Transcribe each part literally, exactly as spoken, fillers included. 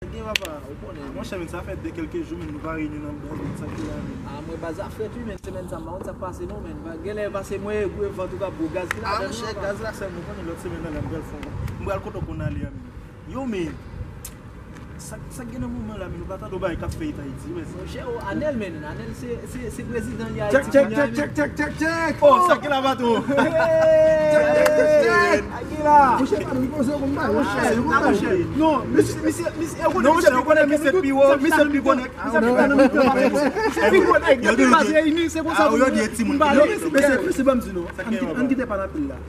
Gen papa, ou konnen. Monchè, men sa fè de kèlke jou, men nou pa reyini nan baz, men sa ki la, men. Ah, mwen baz a frèt, wi, men semèn sa, m pa konn sa k pase, non, men. Genlè pase mwen, gwo vant ou ka bo gaz ki la. Ah, monchè, gaz la sèlman, ou konnen lòt semèn nan, la, m pral fè yon, m pral kote w konn ale a, men. Yo, men, sa, sa gen nan moman la, men nou pa tande yon bagay k ap fèt Ayiti, men. Monchè, o, Anèl, men, Anèl se, se, se prezidan li Ayiti. Check, check, check, check, check, check, check. Oh, sa ki la, patwon? Check, check, check, check. Monchè, pa nou poze konn bagay. Monchè, non, misye, misye, misye, misye pi wo, misye pi gwo nèg. Misye pi gwo nèg. Depi baz reyini, se konsa pou nou pale. Mesye, mesye, ban m di nou, ann kite, ann kite pa nan pil la.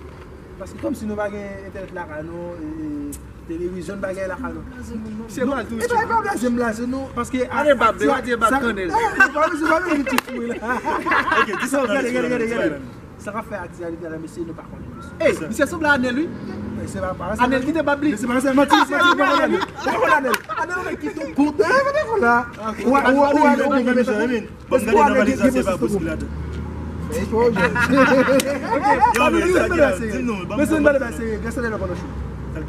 Paske kòmsi nou pa gen entènèt lakay nou, e, televizyon, bagay lakay nou. Se mal tou. E pa, e pa blaze m blaze nou, paske ale bab, pa di bab kannèl. E, pa blaze, pa blaze ti fou la. Ok, di sa. Gade, gade, gade, gade. Sa k ap fè aktyalite la, mesye, nou pa konnen, mesye. Ey, misye sanble Anèl, wi. Anèl kite bab li. Mesye, pa sa, manti, manti, pa konnen Anèl. Pa konnen Anèl. Anèl, ou kite kont. E, pa konnen la. Wa, wa, wa, wa. Bon, gade nan valiz la, se pa bous ki ladan. Yo, men, sa ki la, di nou, ban m konprann. Mesye, nou pale ba serye, Grasandèl va pran nan cho.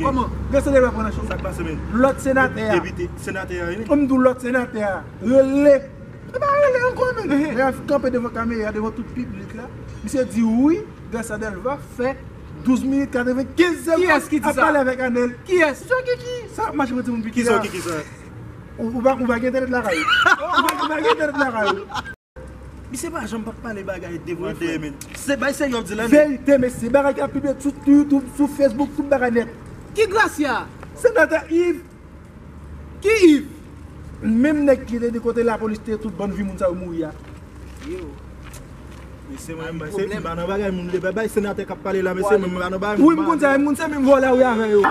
Kòman? Grasandèl va pran nan cho. Sa k pase, men? Lòt senatè a. Depite, senatè a, wi. Kòm m di w, lòt senatè a rele. E pa rele ankò, men. Lè y ap kanpe devan kamera, devan tout piblik la, misye di wi, Grasandèl va fè douz minit katrevenkenz segonn ap pale avèk Anèl. Kiyès? Misye Kiki, sa ap mache pou timoun piti a. Kisa Kiki sa? Ou, ou pa, ou pa gen entènèt lakay ou. Ou pa, ou pa gen entènèt lakay ou. Misye pa janm pa pale bagay devan dèyè, men. Se bay serye w ap di la, men. Verite, mesye. Bagay ki ap pibliye sou YouTube, sou Facebook, tout bagay nèt. Ki Gracia? Senatè Yves. Ki Yves? Menm nèg ki te di kote lapolis te tout bann vi moun sa yo mouri a. Yo. Mesye, mwen, mwen, se, m pa nan bagay moun, de bay senatè k ap pale la, mesye, mwen, m pa nan bagay moun. Wi, m konn sa, moun se menm vòlè wi avè yo.